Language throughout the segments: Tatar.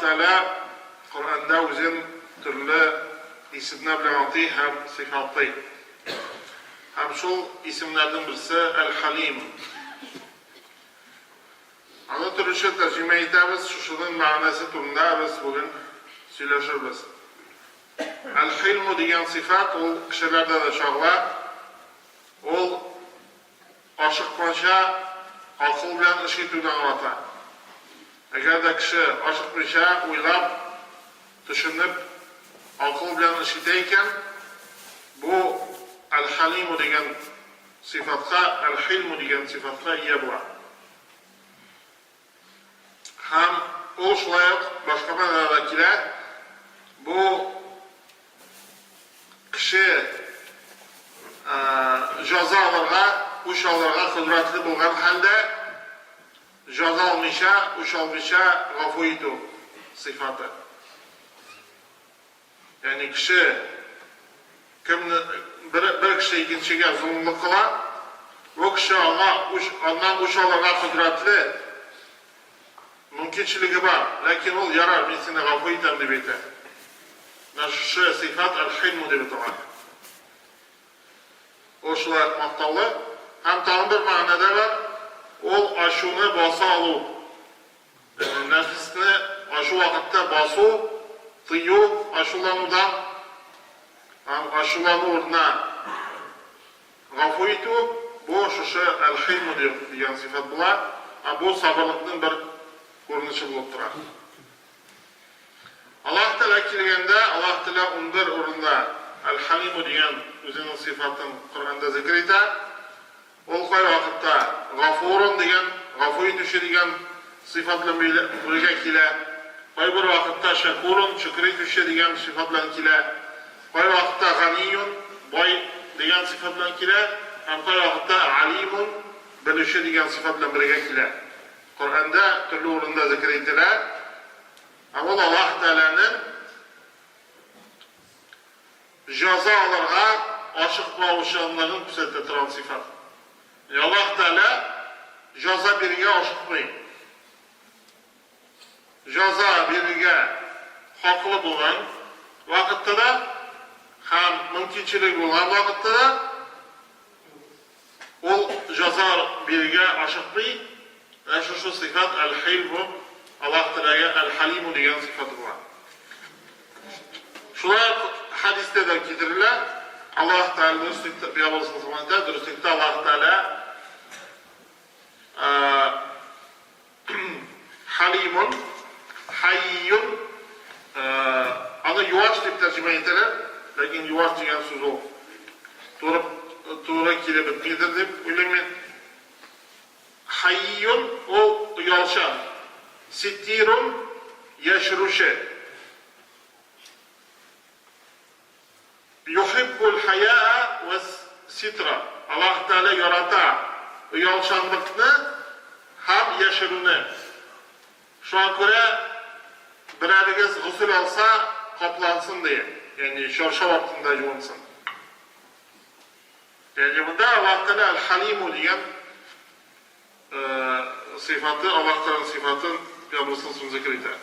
Тәгалә Коръәндә үзен төрле исемнәр белән атый һәм сыйфатлый. Һәм шул исемнәрнең берсе Әл-Хәлим. Аны төрлечә тәрҗемә итәбез, шушының мәгънәсе турында без бүген сөйләшербез. Әл-Хилму дигән сыйфат ул кешеләрдә дә чагыла. Ул ашыкмача акыл белән эш итүне аңлата. Әгәр дә кеше ашыкмыйча, уйлап, төшенеп, акыл белән эш итә икән, бу Әл-Хәлиму дигән сыйфатка, Әл-Хилму дигән сыйфатка ия була. Һәм ул шулай ук башка мәгънәдә дә килә, бу кеше җәза алырга, үч алырга кодрәтле булган хәлдә, җәза алмыйча, үч алмыйча гафу итү сыйфаты. Ягъни кеше кемне бер, бер кеше икенчегә золымлык кыла, бу кеше аңа үч, аннан үч алырга кодрәтле, мөмкинчелеге бар, ләкин ул, ярар, мин сине гафу итәм, дип әйтә. Менә шушы сыйфат әл-хилму дип атала. Ул шулай ук мактаулы. Һәм тагын бер мәгънә дә бар, ул ачуны баса алу. Нәфесне ачу вакытта басу, тыю, ачуланудан һәм ачулану урынына гафу итү, бу шушы әл-хилму дигән сыйфат була, һәм бу сабырлыкның бер күренеше булып тора. Аллаһ Тәгалә килгәндә, Аллаһ Тәгалә 11 урында әл-Хәлиму дигән үзенең сыйфатын Коръәндә зикер итә. Ул кайвакытта Гафурун дигән, гафу итүче дигән сыйфат белән бергә килә. Кайбер вакытта Шәкурун, шөкер итүче дигән сыйфат белән килә. Кайвакытта Ганиюн, бай дигән сыйфат белән килә һәм кайвакытта Алимун, белүче дигән сыйфат белән бергә килә. Коръәндә төрле урында зикер ителә. Ә ул Аллаһ Тәгаләнең җәза алырга ашыкмаучанлыгын күрсәтә торган сыйфат. Ягъни Аллаһ Тәгалә җәза бирергә ашыкмый. Җәза бирергә хаклы булган вакытта да һәм мөмкинчелеге булган вакытта да Ул җәза бирергә ашыкмый, менә шушы сыйфат Әл-Хилму, Аллаһ Тәгаләгә Әл-Хәлиму дигән сыйфаты була. Шулай ук хәдистә дә китерелә, Аллаһ Тәгалә дөреслектә, Пәйгамбер саллаллаһу алейһи ва дөреслектә Аллаһ Тәгалә Халимун, Хайюн, аны юаш дип тәрҗемә итәләр, ләкин юаш дигән сүз ул туры, туры килеп бетмидер дип уйлыйм мин. Хайюн ул оялчан, ситирун яшерүче. Юхиббул хаяа вәс ситра, Аллаһ Тәгалә ярата оялчанлыкны һәм яшерүне. Шуңа күрә берәрегез госел алса, каплансын, ди, ягъни чаршау артында юынсын. Ягъни монда Аллаһ Тәгалә Әл-Хәлиму дигән Сыйфаты, Аллаһ Тәгаләнең сыйфатын Пәйгамбер саллаллаһу зикер итә.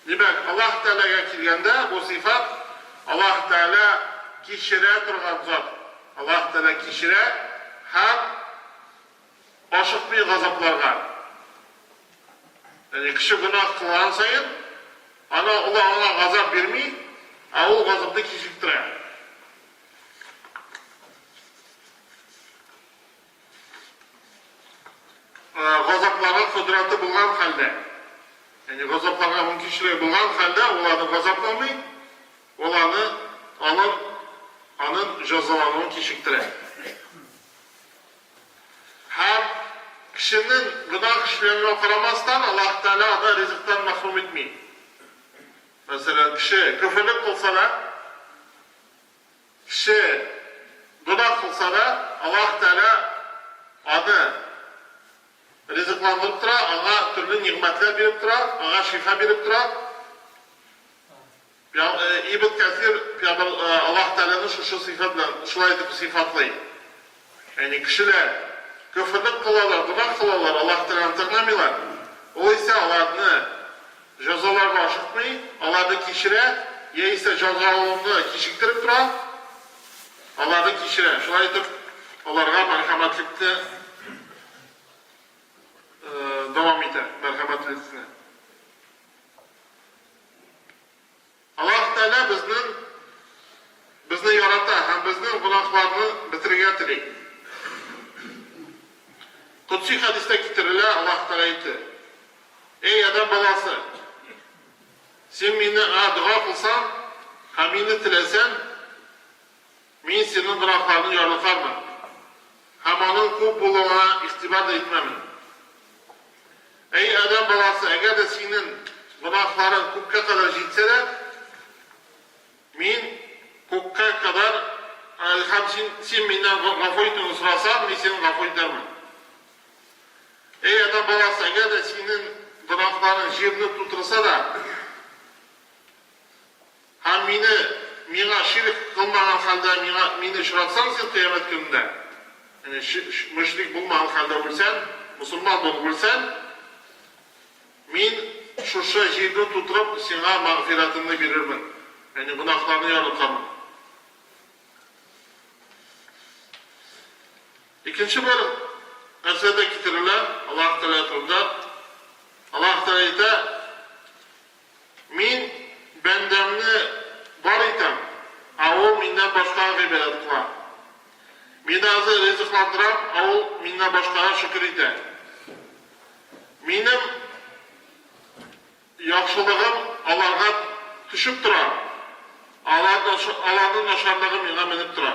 Димәк, Аллаһ Тәгаләгә килгәндә, бу сыйфат Аллаһ Тәгалә кичерә торган зат. Аллаһ Тәгалә кичерә һәм ашыкмый газапларга. Ягъни кеше гөнаһ кылган саен, аны ул аңа газап бирми, ә ул газапны кичектерә. Газапларга кодрәте булган хәлдә, ягъни газапларга мөмкинчелеге булган хәлдә, ул аны газапламый, ул аны, аның, аның җәзалануын кичектерә. Һәм кешенең гөнаһ эшләвенә карамастан, Аллаһ Тәгалә аны ризыктан мәхрүм итми. Мәсәлән, кеше көферлек кылса да, Кеше гөнаһ кылса да, Аллаһ Тәгалә аны ризыкландырып тора, аңа төрле нигъмәтләр биреп тора, аңа шифа биреп тора. Ибн Кәсир Аллаһ Тәгаләне шушы сыйфат белән шулай итеп сыйфатлый. Ягъни кешеләр көферлек кылалар, гөнаһ кылалар, Аллаһ Тәгаләне тыңламыйлар. Ул исә аларны җәзаларга ашыкмый, аларны кичерә, яисә җәзалауны кичектереп тора, аларны кичерә. Шулай итеп, аларга мәрхәмәтлекне дәвам итә, мәрхәмәтлекне. Аллаһ Тәгалә безнең безне ярата һәм безнең гөнаһларны бетерергә тели. Кодси хәдистә китерелә, Аллаһ Тәгалә әйтте, Эй, адәм баласы! Син мине а дога кылсаң һәм мине теләсәң, мин синең гөнаһларны ярлыкармын һәм аның күп булуына игътибар да итмәмен. Әй, адәм баласы, әгәр дә синең гөнаһларың күккә кадәр җитсә дә, мин күккә кадәр, һәм син, син миннән гафу итүне сорасаң, мин сине гафу итәрмен. Әй, адәм баласы, әгәр дә синең гөнаһларың җирне тутырса да, Һәм мине, миңа ширк кылмаган хәлдә миңа, мине очратсаң син кыямәт көнендә, ягъни мөшрик булмаган хәлдә үлсәң, мосылман булып үлсәң, мин шушы җирне тутырып сиңа мәгъфирәтемне бирермен, ягъни гөнаһларны ярлыкармын. Икенче бер нәрсә дә китерелә Аллаһ Тәгалә турында. Аллаһ Тәгалә әйтә, Мин бәндәмне бар итәм, ә ул миннән башкага гыйбадәт кыла. Мин аны ризыкландырам, ә ул миннән башкага шөкер итә. Минем яхшылыгым аларга төшеп тора, аларның начарлыгы миңа менеп тора.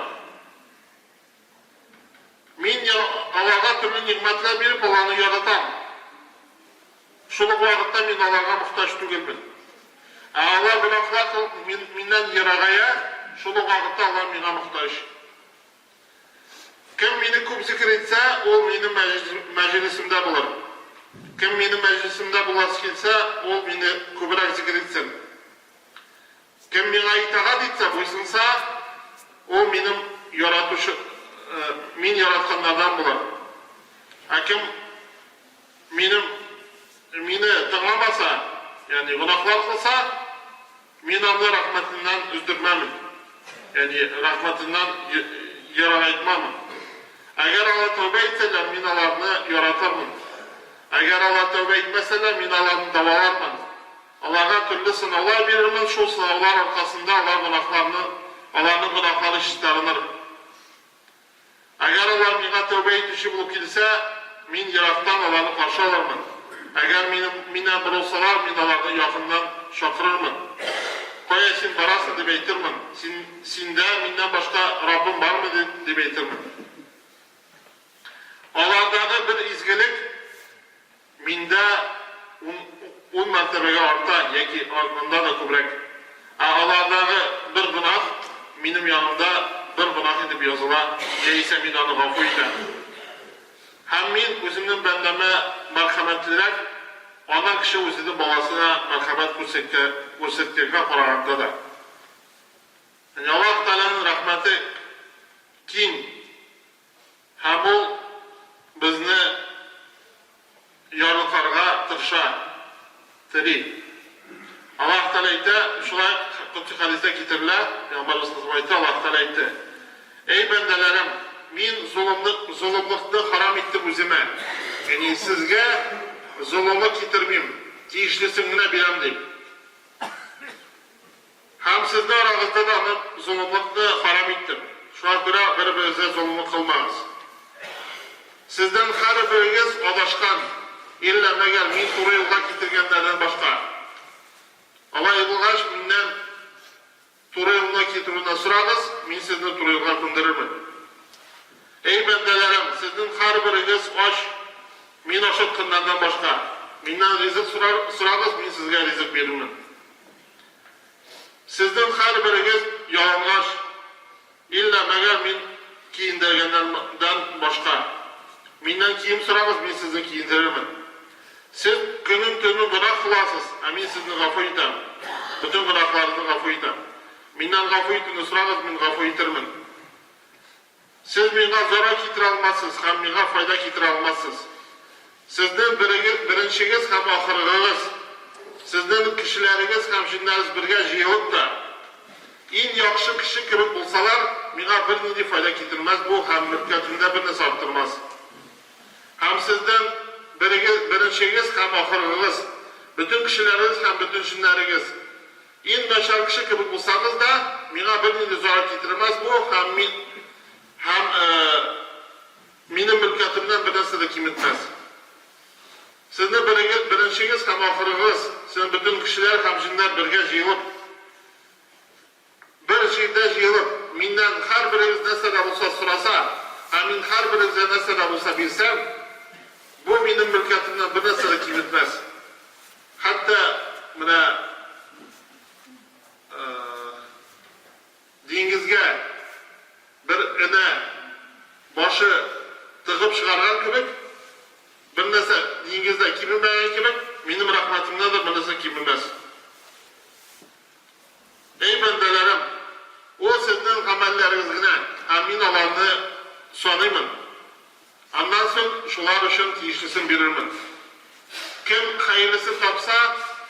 Мин аларга төрле нигъмәтләр биреп, аларны яратам. Шул ук вакытта мин аларга мохтаҗ түгелмен. Ә алар гөнаһлар кылып, миннән ерагая, шул ук вакытта алар миңа мохтаҗ. Кем мине күп зикер итсә, ул минем мәҗлесемдә булыр. Кем минем мәҗлесемдә буласы килсә, ул мине күбрәк зикер итсен. Кем миңа итагать итсә, буйсынса, ул минем яратучы, мин яратканнардан булыр. Ә кем минем мине тыңламаса, ягъни гөнаһлар кылса, мин аны рәхмәтемнән өздермәмен, ягъни рәхмәтемнән ерагайтмамын. Әгәр алар тәүбә итсәләр, мин аларны яратырмын. Әгәр алар тәүбә итмәсәләр, мин аларны дәвалармын. Аларга төрле сынаулар бирермен, шул сынаулар аркасында алар гөнаһларны, аларның гөнаһлары чистарыныр. Әгәр алар миңа тәүбә итүче булып килсә, мин ерактан аларны каршы алырмын. Әгәр минем, миннән борылсалар, мин аларны якыннан чакырырмын. Кая син барасың, дип әйтермен, син, синдә миннән башка Раббым бармы, дип әйтермен. Алардагы бер изгелек Миндә ун, ун мәртәбәгә арта яки аннан да күбрәк. Ә алардагы бер гөнаһ минем янымда бер гөнаһ итеп языла, яисә мин аны гафу итәм. Һәм мин үземнең бәндәмә мәрхәмәтлерәк, ана кеше үзенең баласына мәрхәмәт күрсәткәнгә караганда да. Ягъни Аллаһ Тәгаләнең рәхмәте киң. Һәм ул безне ярлыкарга тырыша, тели. Аллаһ Тәгалә әйтә, шулай ук Котси хәдистә китерелә, Пәйгамбәребез саллаллаһу әйтте, Аллаһ Тәгалә әйтте, Әй бәндәләрем, мин золымны, золымлыкны харам иттем үземә, ягъни сезгә золымлык китермим, тиешлесен генә бирәм, дип. Һәм сезнең арагызда да аны, золымлыкны, харам иттем. Шуңа күрә бер-берегезгә золымлык кылмагыз. Сездән һәрберегез адашкан, иллә мәгәр Мин туры юлга китергәннәрдән башка. Алай булгач, Миннән туры юлны китерүне сорагыз, Мин сезне туры юлга күндерермен. Әй бәндәләрем, сезнең һәрберегез ач, Мин ашатканнардан башка. Миннән ризык сорагыз, Мин сезгә ризык бирермен. Сезнең һәрберегез ялангач, иллә мәгәр мин киендергәннәрдән башка. Миннән кием сорагыз, мин сезне киендерермен. Сез көнен-төнен гөнаһ кыласыз, ә мин сезне гафу итәм. Бөтен гөнаһларыгызны гафу итәм. Миннән гафу итүне сорагыз, мин гафу итермен. Сез миңа зарар китерә алмассыз һәм миңа файда китерә алмассыз. Сезнең берегез, беренчегез һәм ахыргыгыз. Сезнең кешеләрегез һәм җеннәрегез бергә җыелып та, иң яхшы кеше кебек булсалар, миңа бернинди файда китермәс бу һәм мөлкәтемдә бернәрсә арттырмас. Һәм сезнең берегез, беренчегез һәм ахыргыгыз, бөтен кешеләрегез һәм бөтен җеннәрегез, иң начар кеше кебек булсагыз да, миңа бернинди зарар китермәс бу һәм мин һәм минем мөлкәтемнән бернәрсә дә киметмәс. Сезне берегез, беренчегез һәм ахырыгыз, сезнең бөтен кешеләр һәм җеннәр бергә җыелып, бер җирдә җыелып, миннән һәрберегез нәрсә дә булса сораса, һәм мин һәрберегезгә нәрсә дә булса бирсәм, бу минем мөлкәтемнән бернәрсә дә киметмәс. Хәтта менә диңгезгә бер энә башы тыгып чыгарган кебек, бер нәрсә диңгездә кимемәгән кебек, минем рәхмәтемнән дә бер нәрсә кимемәс. Әй бәндәләрем, ул сезнең гамәлләрегез генә, һәм мин аларны саныймын. Аннан соң шулар өчен тиешлесен бирермен. Кем хәерлесен тапса,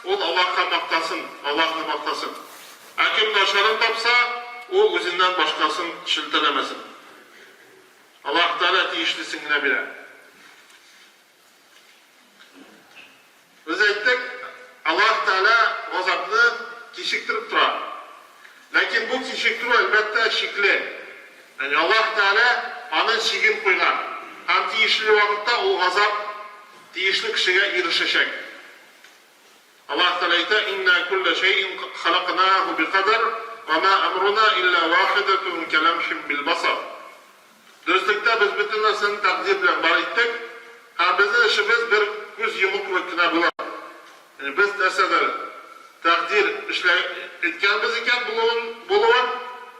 ул Аллаһка мактасын, Аллаһны мактасын. Ә кем начарын тапса, ул үзеннән башкасын шелтәләмәсен. Аллаһ Тәгалә тиешлесен генә бирә. Без әйттек, Аллаһ Тәгалә газапны кичектереп тора. Ләкин бу кичектерү, әлбәттә, чикле. Ягъни Аллаһ Тәгалә аның чиген куйган һәм тиешле вакытта ул газап тиешле кешегә ирешәчәк. Аллаһ Тәгалә әйтә, Инна куллә шәйин халакнаху бикадар, ва ма әмруна илля вахидатун кәләмхин бил басар. Дөреслектә без бөтен нәрсәне тәкъдир белән бар иттек, һәм безнең эшебез бер күз йому кебек кенә булыр. Ягъни без нәрсәдер тәкъдир эшлә иткәнбез икән булуын, булуын,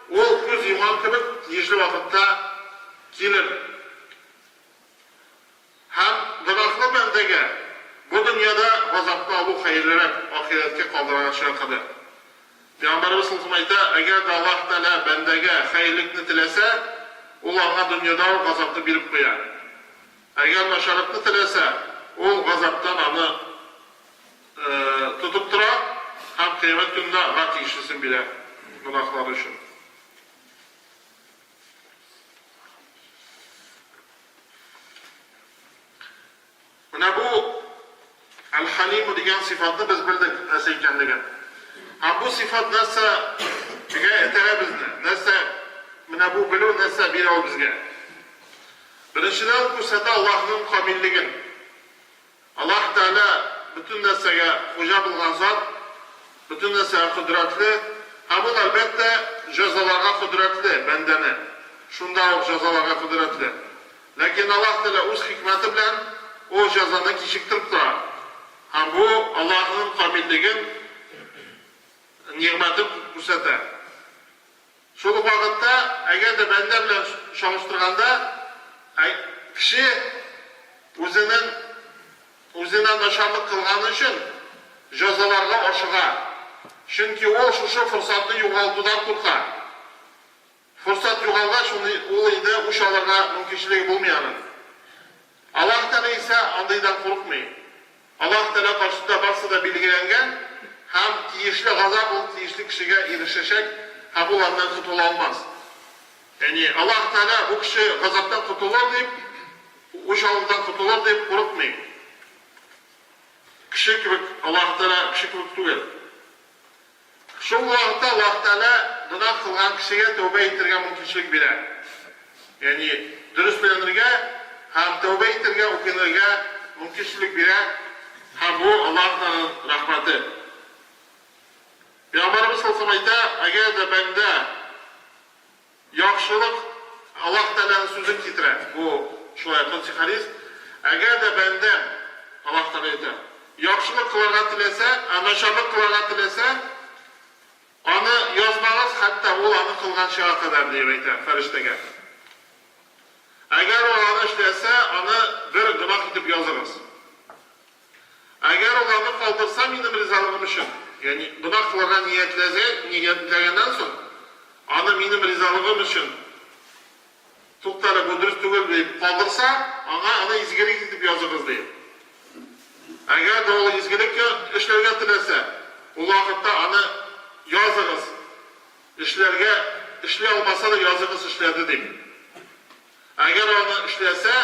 ул күз йомган кебек тиешле вакытта килер. Һәм гөнаһлы бәндәгә бу дөньяда газапны алу хәерлерәк, ахирәткә калдырганчыга кадәр. Пәйгамбәребез саллаллаһу галәйһи ва сәлләм әйтә, Әгәр дә Аллаһ Тәгалә бәндәгә хәерлекне теләсә, Ул аңа дөньяда ук газапны биреп куя. Әгәр начарлыкны теләсә, Ул газаптан аны тотып тора һәм Кыямәт көнендә аңа тиешлесен бирә, гөнаһлары өчен. Менә бу Әл-Халиму дигән сыйфатны без белдек нәрсә икәнлеген. Һәм бу сыйфат нәрсәгә этәрә безне? Нәрсә, менә бу белү нәрсә бирә ул безгә? Беренчедән, ул күрсәтә Аллаһның камиллеген. Аллаһ Тәгалә бөтен нәрсәгә хуҗа булган зат, бөтен нәрсәгә кодрәтле, һәм Ул, әлбәттә, җәзаларга кодрәтле бәндәне, шунда ук җәзаларга кодрәтле. Ләкин Аллаһ Тәгалә Үз хикмәте белән ул җәзаны кичектереп тора. Һәм бу Аллаһның камиллеген, нигъмәтен күрсәтә. Шул ук вакытта, әгәр дә бәндә белән чагыштырганда, кеше үзенең үзенә начарлык кылганы өчен җәзаларга ашыга, чөнки ул шушы форсатны югалтудан курка. Форсат югалгач, ул инде үч алырга мөмкинчелеге булмый аның. Аллаһ Тәгалә исә андыйдан курыкмый. Аллаһ Тәгалә каршында барсы да билгеләнгән һәм тиешле газап ул тиешле кешегә ирешәчәк һәм ул аннан котыла алмас. Ягъни Аллаһ Тәгалә бу кеше газаптан котылыр дип, үч алудан котылыр дип курыкмый. Кеше кебек Аллаһ Тәгалә кеше кебек түгел. Шул вакытта Аллаһ Тәгалә гөнаһ кылган кешегә тәүбә итәргә мөмкинчелек бирә. Ягъни дөресләнергә һәм тәүбә итәргә, үкенергә мөмкинчелек бирә һәм бу Аллаһ Тәгаләнең рәхмәте. Пәйгамбәребез саллаллаһу галәйһи ва сәлләм әйтә, әгәр дә бәндә Яхшылык, Аллаһ Тәгаләнең сүзен китерә, бу шулай кодси хәдис, Әгәр дә бәндәм, Аллаһ Тәгалә әйтә, яхшылык кылырга теләсә, ә начарлык кылырга теләсә, аны язмагыз, хәтта ул аны кылганчыга кадәр, диеп әйтә фәрештәгә. Әгәр ул аны эшләсә, аны бер гөнаһ итеп языгыз. Әгәр ул аны калдырса минем ризалыгым өчен, ягъни гөнаһ кылырга ниятләсә, ниятләгәннән соң, аны минем ризалыгым өчен, туктале, бу дөрес түгел дип калдырса, аңа аны изгелек итеп языгыз, ди. Әгәр дә ул изгелек эшләргә теләсә, ул вакытта аны языгыз, эшләргә, эшли алмаса да языгыз эшләде дип. Әгәр аны эшләсә,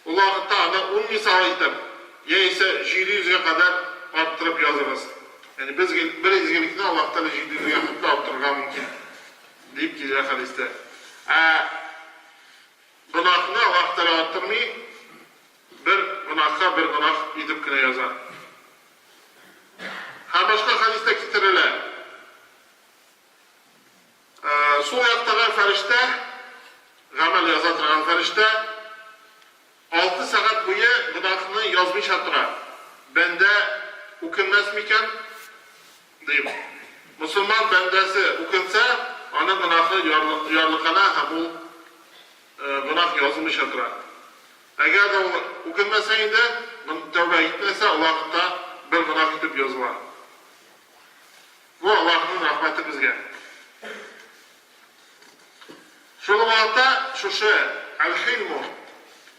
ул вакытта аны ун мисал итеп, яисә 700 гә кадәр арттырып языгыз. Ягъни без бер изгелекне Аллаһ Тәгалә 700 гә хәтле арттырырга мөмкин, дип килә хәдистә. Ә гөнаһны Аллаһ Тәгалә арттырмый, бер гөнаһка бер гөнаһ итеп кенә яза. Һәм башка хәдистә китерелә. Сул яктагы фәрештә, гамәл яза торган фәрештә, алты сәгать буе гөнаһны язмыйча тора. Бәндә үкенмәс микән? Дип. Мосылман бәндәсе үкенсә, аның гөнаһы ярлыкана һәм ул гөнаһ язылмыйча тора. Әгәр дә ул үкенмәсә инде, тәүбә итмәсә, ул вакытта бер гөнаһ итеп языла. Бу Аллаһның рәхмәте безгә. Шул ук вакытта шушы Әл-Хилму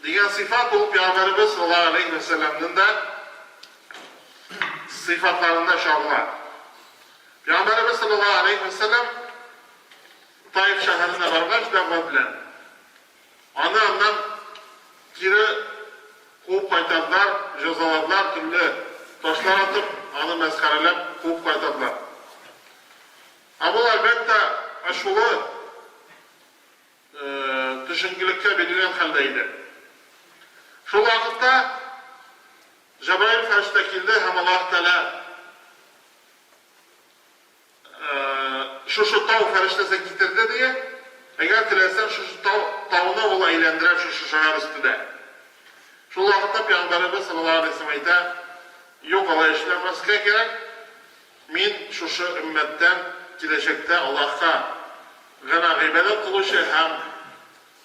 дигән сыйфат ул пәйгамбәребез саллаллаһу алейһи вә сәлләмнең дә сыйфатларында чагыла. Пәйгамбәребез саллаллаһу алейһи вә сәлләм Таиф шәһәренә баргач дәгъва белән аны аннан кире куып кайтардылар, җәзаладылар, төрле ташлар атып, аны мәсхәрәләп куып кайтардылар. Ә ул, әлбәттә, ачулы, төшенкелеккә бирелгән хәлдә иде. Шул вакытта Җәбраил фәрештә килде һәм Аллаһ Тәгалә шушы тау фәрештәсен китерде, ди, әгәр теләсәң, шушы тау, тауны ул әйләндерә шушы шәһәр өстендә. Шул вакытта пәйгамбәребез саллаллаһу алейһи ва сәлләм әйтә, юк, алай эшләмәскә кирәк, мин шушы өммәттән киләчәктә Аллаһка гына гыйбадәт кылучы һәм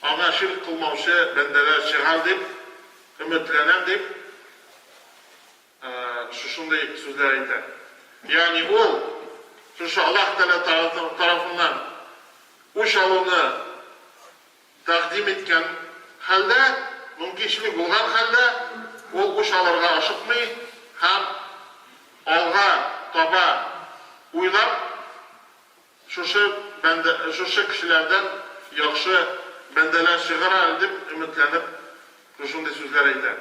Аңа ширк кылмаучы бәндәләр чыгар дип өметләнәм, дип шушындый сүзләр әйтә. Ягъни ул шушы Аллаһ Тәгалә тарафыннан үч алуны тәкъдим иткән хәлдә, мөмкинчелек булган хәлдә, ул үч алырга ашыкмый һәм алга таба уйлап, Шушы бәндә, шушы кешеләрдән яхшы бәндәләр чыгар әле дип өметләнеп, шушындый сүзләр әйтә.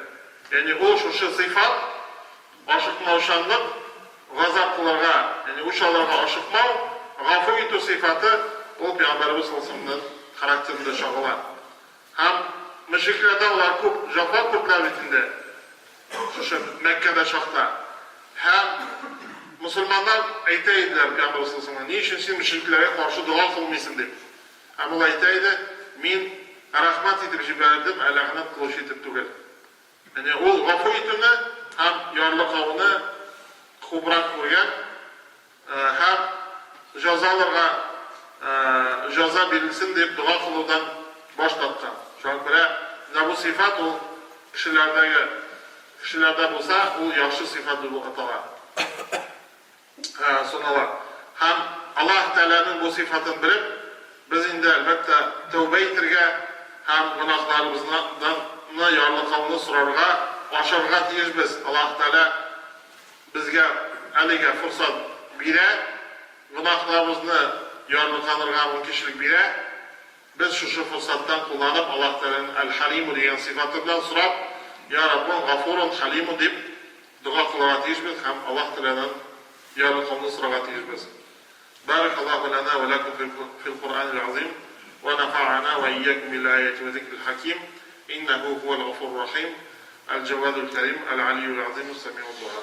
Ягъни ул шушы сыйфат, ашыкмаучанлык, газап кылырга, ягъни үч алырга ашыкмау, гафу итү сыйфаты ул пәйгамбәребез саллаллаһу галәйһи ва сәлләмнең характерында чагыла. Һәм мөшрикләрдән алар күп җәфа күрделәр бит инде шушы Мәккәдә чакта. Һәм мосылманнар әйтә иделәр пәйгамбәребез саллаллаһу галәйһи ва сәлләмгә, ни өчен син мөшрикләргә каршы дога кылмыйсың дип. Һәм ул әйтә иде, мин рәхмәт итеп җибәрелдем, ә ләгънәт кылучы итеп түгел. Ягъни ул гафу итүне һәм ярлыкауны хубрак күргән. Һәм җәза алырга, җәза бирелсен дип дога кылудан баш тарткан. Шуңа күрә менә бу сыйфат ул кешеләрдәге, кешеләрдә булса, ул яхшы сыйфат булып атала, санала. Һәм Аллаһ Тәгаләнең бу сыйфатын белеп, без инде, әлбәттә, тәүбә итергә һәм гөнаһларыбызны ярлыкауны сорарга, ашыгырга тиешбез. Аллаһ Тәгалә Безгә әлегә форсат бирә, гөнаһларыбызны ярлыканырга мөмкинчелек бирә. Без шушы форсаттан кулланып, Аллаһ Тәгаләнең Әл-Хәлиму дигән сыйфаты белән сорап, Я Раббым, Гафурун, Хәлиму дип дога кылырга тиешбез һәм Аллаһ Тәгаләдән ярлыкауны сорарга тиешбез. Баракаллаһу лана ва лакум фил Куръанил азим ва нафаана ва ийякум бил аяти ва зикрил хаким, иннаху хуал гафурур рахим, әл-Җавадул Кәрим, әл-Алиюл Азиму, Сәмиуд дуа.